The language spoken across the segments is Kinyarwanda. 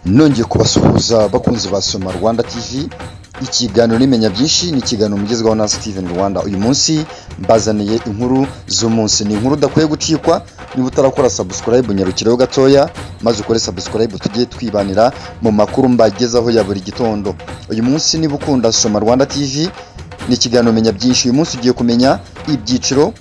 Nongeye kubasuhuza, bakunzi ba Soma Rwanda TV. Ikiganiro nimenya byinshi ni ikiganiro mugezweho na Steven Rwanda. Uyu munsi mbazaniye inkuru z'umunsi, ni inkuru udakwiye gucikwa. Niba utarakora subscribe, nyarukiraho gatoya maze ukore subscribe, tujye twibanira mu makuru mbagezaho ya buri gitondo. Uyu munsi, niba ukunda Soma Rwanda TV, ni ikiganiro Menya Byinshi. Uyu munsi ugiye kumenya ibyiciro,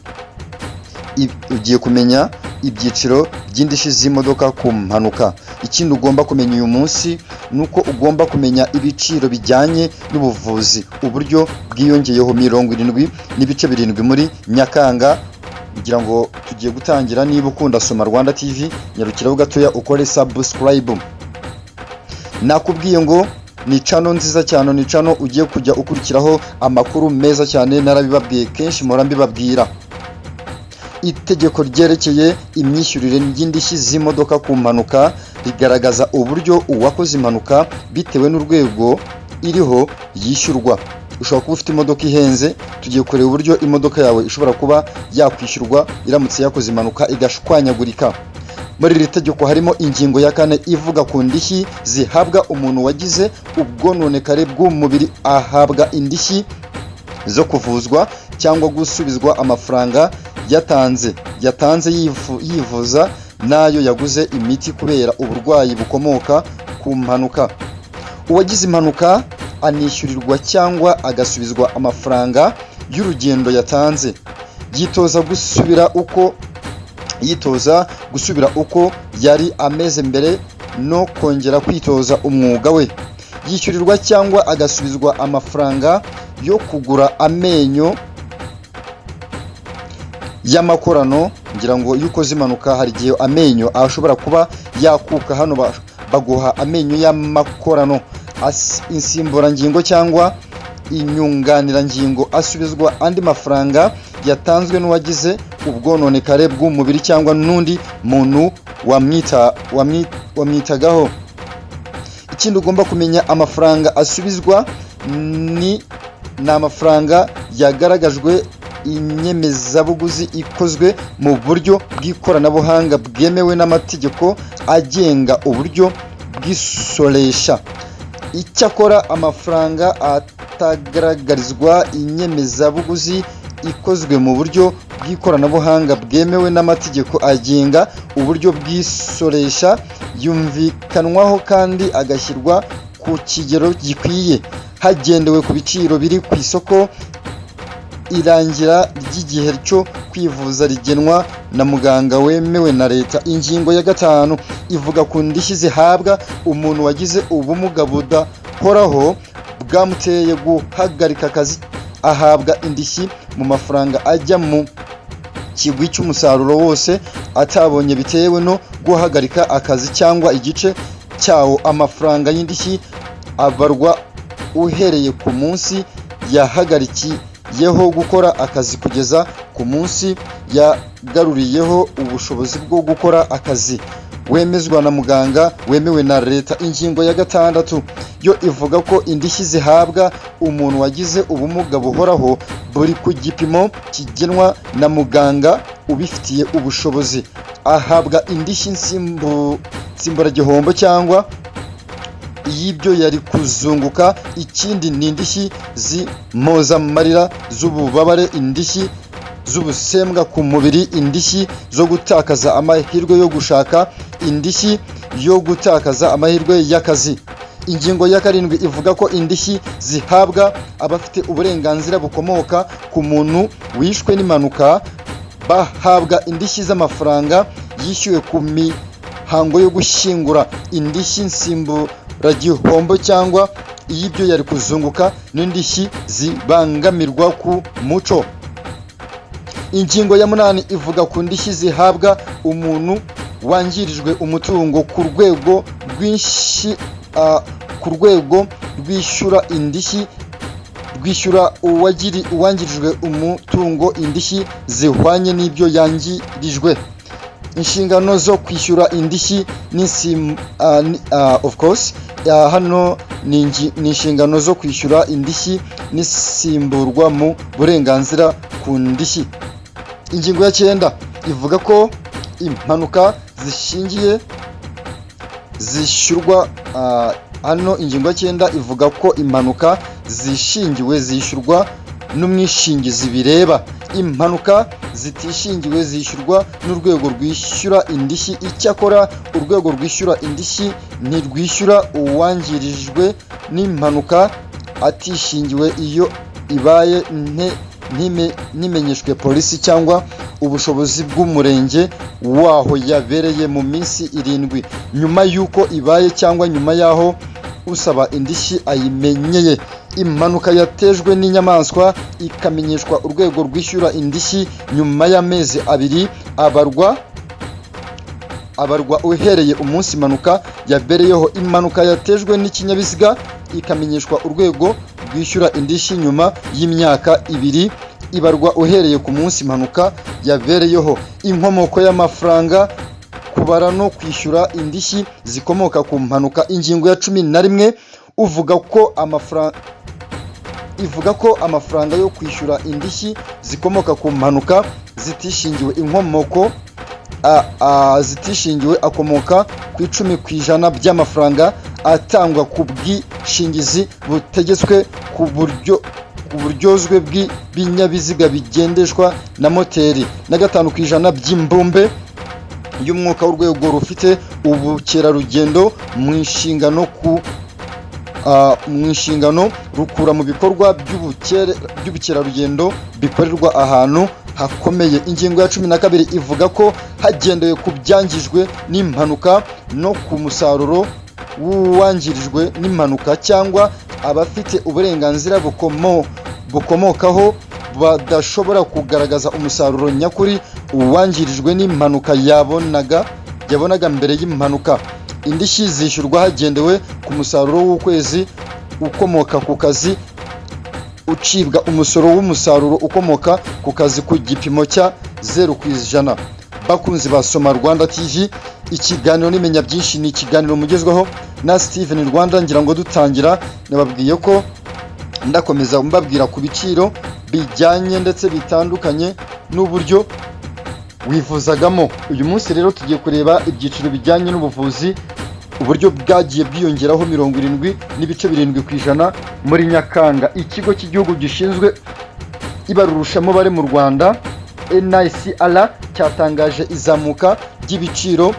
ugiye kumenya ibyiciro by'indishyi z'imodoka ku mpanuka. Ikindi ugomba kumenya uyu munsi ni uko ugomba kumenya ibiciro bijyanye n'ubuvuzi, uburyo bwiyongeyeho 70.7 muri Nyakanga. Ngira ngo tugiye gutangira. Niba ukunda Soma Rwanda TV, nyarukiraho gatoya ukore subscribe. Nakubwiye ngo ni channel nziza cyane, ni channel ugiye kujya ukurikiraho amakuru meza cyane. Narabibabwiye kenshi, mpora mbibabwira. Itegeko ryerekeye imyishyurire y'indishyi z'imodoka ku mpanuka rigaragaza uburyo uwakoze impanuka, bitewe n'urwego iriho, yishyurwa. Ushobora kuba ufite imodoka ihenze. Tugiye kureba uburyo imodoka yawe ishobora kuba yakwishyurwa iramutse yakoze impanuka igashwanyagurika. Muri iri tegeko harimo ingingo ya 4 ivuga ku ndishyi zihabwa umuntu wagize ubwononekare bw'umubiri. Ahabwa indishyi zo kuvuzwa cyangwa gusubizwa amafaranga yatanze yivuza n'ayo yaguze imiti kubera uburwayi bukomoka ku mpanuka. Uwagize impanuka anishyurirwa cyangwa agasubizwa amafaranga y'urugendo yatanze yitoza gusubira uko yari ameze mbere no kongera kwitoza umwuga we. Yishyurirwa cyangwa agasubizwa amafaranga yo kugura amenyo y'amakorano. Ngira ngo iyo ukoze impanuka hari igihe amenyo ashobora kuba yakuka. Hano baguha amenyo y'amakorano, insimburangingo cyangwa inyunganirangingo. Asubizwa andi mafaranga yatanzwe n'uwagize ubwononekare bw'umubiri cyangwa n'undi muntu wamwitagaho. Ikindi ugomba kumenya, amafaranga asubizwa ni amafaranga yagaragajwe inyemezabuguzi ikozwe mu buryo bw'ikoranabuhanga bwemewe n'amategeko agenga uburyo bw'isoresha. Icyakora, amafaranga atagaragarizwa inyemezabuguzi ikozwe mu buryo bw'ikoranabuhanga bwemewe n'amategeko agenga uburyo bw'isoresha yumvikanwaho kandi agashyirwa ku kigero gikwiye hagendewe ku biciro biri ku isoko. Irangira ry'igihe cyo kwivuza rigenwa na muganga wemewe na Leta. Ingingo ya 5 ivuga ku ndishyi zihabwa umuntu wagize ubumuga budahoraho bwamuteye guhagarika akazi. Ahabwa indishyi mu mafaranga ajya mu kigwi cy'umusaruro wose atabonye bitewe no guhagarika akazi cyangwa igice cyawo. Amafaranga y'indishyi abarwa uhereye ku munsi yahagarikiyeho gukora akazi kugeza ku munsi yagaruriyeho ubushobozi bwo gukora akazi wemezwa na muganga wemewe na Leta. Ingingo ya 6 yo ivuga ko indishyi zihabwa umuntu wagize ubumuga buhoraho buri ku gipimo kigenwa na muganga ubifitiye ubushobozi. Ahabwa indishyi nsimburagihombo cyangwa iy'ibyo yari kuzunguka. Ikindi ni indishyi z'impozamarira z'ububabare, indishyi z'ubusembwa ku mubiri, indishyi zo gutakaza amahirwe yo gushaka, indishyi yo gutakaza amahirwe y'akazi. Ingingo ya 7 ivuga ko indishyi zihabwa abafite uburenganzira bukomoka ku muntu wishwe n'impanuka. Bahabwa indishyi z'amafaranga yishyuwe ku mihango yo gushyingura, indishyi nsimburagihombo cyangwa iy'ibyo yari kuzunguka, n'indishyi zibangamirwa ku muco. Ingingo ya 8 ivuga ku ndishyi zihabwa umuntu wangirijwe umutungo ku rwego rwinshi. Ku rwego rwishyura indishyi, rwishyura uwangirijwe umutungo indishyi zihwanye n'ibyo yangirijwe. Inshingano zo kwishyura indishyi of course, hano ni inshingano zo kwishyura indishyi n'isimburwa mu burenganzira ku ndishyi. Ingingo ya 9 ivuga ko impanuka zishingiye zishyurwa. Hano ingingo ya 9 ivuga ko impanuka zishingiwe zishyurwa n'umwishingizi bireba, impanuka zitishingiwe zishyurwa n'urwego rwishyura indishyi. Icyakora urwego rwishyura indishyi ntirwishyura uwangirijwe n'impanuka atishingiwe iyo ibaye ntimenyeshwe polisi cyangwa ubushobozi bw'umurenge waho yabereye mu minsi 7 nyuma y'uko ibaye cyangwa nyuma y'aho usaba indishyi ayimenyeye. Impanuka yatejwe n'inyamaswa ikamenyeshwa urwego rwishyura indishyi nyuma y'amezi 2 abarwa uhereye umunsi impanuka yabereyeho. Impanuka yatejwe n'ikinyabiziga ikamenyeshwa urwego rwishyura indishyi nyuma y'imyaka 2 ibarwa uhereye ku munsi impanuka yabereyeho. Inkomoko y'amafaranga, kubara no kwishyura indishyi zikomoka ku mpanuka. Ingingo ya 11 uvuga ko amafaranga ivuga ko amafaranga yo kwishyura indishyi zikomoka ku mpanuka zitishingiwe inkomoko zitishingiwe akomoka ku 10% by'amafaranga atangwa ku bwishingizi butegetswe ku buryo ku buryozwe bw'ibinyabiziga bigendeshwa na moteri na 5% by'imbumbe y'umwuka w'urwego rufite ubukerarugendo mu inshingano ku mu inshingano rukura mu bikorwa by'ubukerarugendo bikorerwa ahantu hakomeye. Ingingo ya 12 ivuga ko hagendewe ku byangijwe n'impanuka no ku musaruro w'uwangirijwe n'impanuka cyangwa abafite uburenganzira bukomokaho badashobora kugaragaza umusaruro nyakuri uwangirijwe n'impanuka yabonaga mbere y'impanuka, indishyi zishyurwa hagendewe ku musaruro w'ukwezi ukomoka ku kazi ucibwa umusoro w'umusaruro ukomoka ku kazi ku gipimo cya 0%. Bakunzi ba Soma Rwanda TV, ikiganiro nimenya byinshi ni ikiganiro mugezweho na Steven Rwanda. Ngira ngo dutangira nababwiye ko ndakomeza mbabwira ku biciro bijyanye ndetse bitandukanye n'uburyo wivuzagamo. Uyu munsi rero tugiye kureba ibyiciro bijyanye n'ubuvuzi, uburyo bwagiye bwiyongeraho 70.7% muri Nyakanga. Ikigo cy'igihugu gishinzwe ibarurushamibare mu Rwanda, NISR, cyatangaje izamuka ry'ibiciro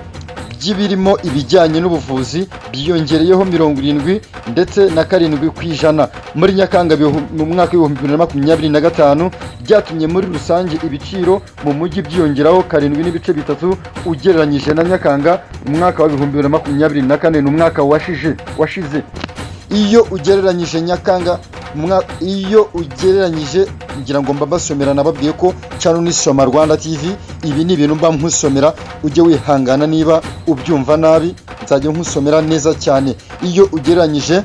by'ibirimo ibijyanye n'ubuvuzi byiyongereyeho 77% muri Nyakanga mu mwaka w'2025, byatumye muri rusange ibiciro mu mujyi byiyongeraho 7.3 ugereranyije na Nyakanga umwaka wa 2024, ni umwaka washize. Iyo ugereranyije Nyakanga, iyo ugereranyije, ngira ngo mba mbasomera, nababwiye ko channel ni Soma Rwanda TV. Ibi ni ibintu mba nkusomera, ujye wihangana niba ubyumva nabi, nzajya nkusomera neza cyane. Iyo ugereranyije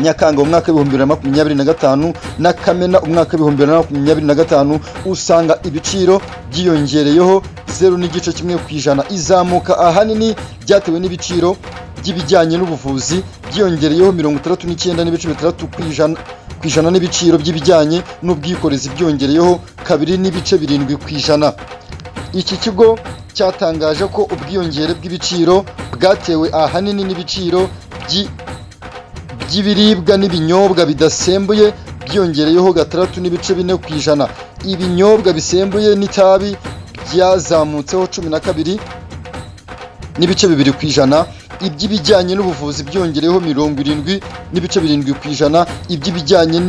Nyakanga mu mwaka w'2025 na Kamena umwaka w'2025, usanga ibiciro byiyongereyeho 0.1%. Izamuka ahanini byatewe n'ibiciro by'ibijyanye n'ubuvuzi byiyongereyeho 69.6% n'ibiciro by'ibijyanye n'ubwikorezi byongereyeho 2.7%. Iki kigo cyatangaje ko ubwiyongere bw'ibiciro bwatewe ahanini n'ibiciro by'ibiribwa n'ibinyobwa bidasembuye byiyongereyeho 6.4%, ibinyobwa bisembuye n'itabi byazamutseho 12.2%, iby'ibijyanye n'ubuvuzi byongereyeho 70.7%, iby'ibijyanye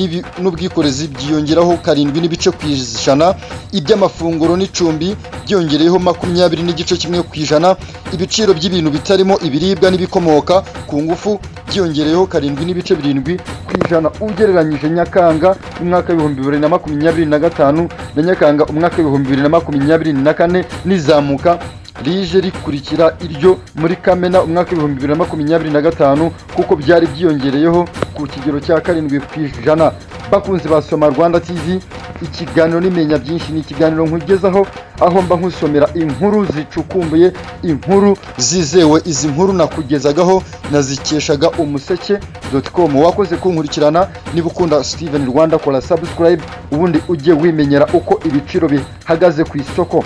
n'ubwikorezi byiyongeraho 7%, iby'amafunguro n'icumbi byongereyeho 20.1%, ibiciro by'ibintu bitarimo ibiribwa n'ibikomoka ku ngufu byiyongereyeho 7.7% ugereranyije Nyakanga umwaka w'2025 na Nyakanga umwaka w'2024. N'izamuka rije rikurikira iryo muri Kamena umwaka w'2025, kuko byari byiyongereyeho ku kigero cya 7%. Bakunzi ba Soma Rwanda TV, ikiganiro nimenya byinshi ni ikiganiro nkugezaho aho mba nkusomera inkuru zicukumbuye, inkuru zizewe. Izi nkuru nakugezagaho nazikeshaga umuseke.com. Wakoze kunkurikirana. Niba ukunda Steven Rwanda, kora subscribe, ubundi ujye wimenyera uko ibiciro bihagaze ku isoko.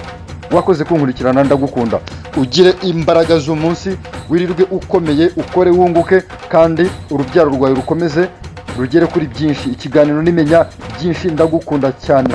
Wakoze kunkurikirana, ndagukunda. Ugire imbaraga z'umunsi, wirirwe ukomeye, ukore wunguke, kandi urubyaro rwawe rukomeze rugere kuri byinshi. Ikiganiro nimenya byinshi, ndagukunda cyane.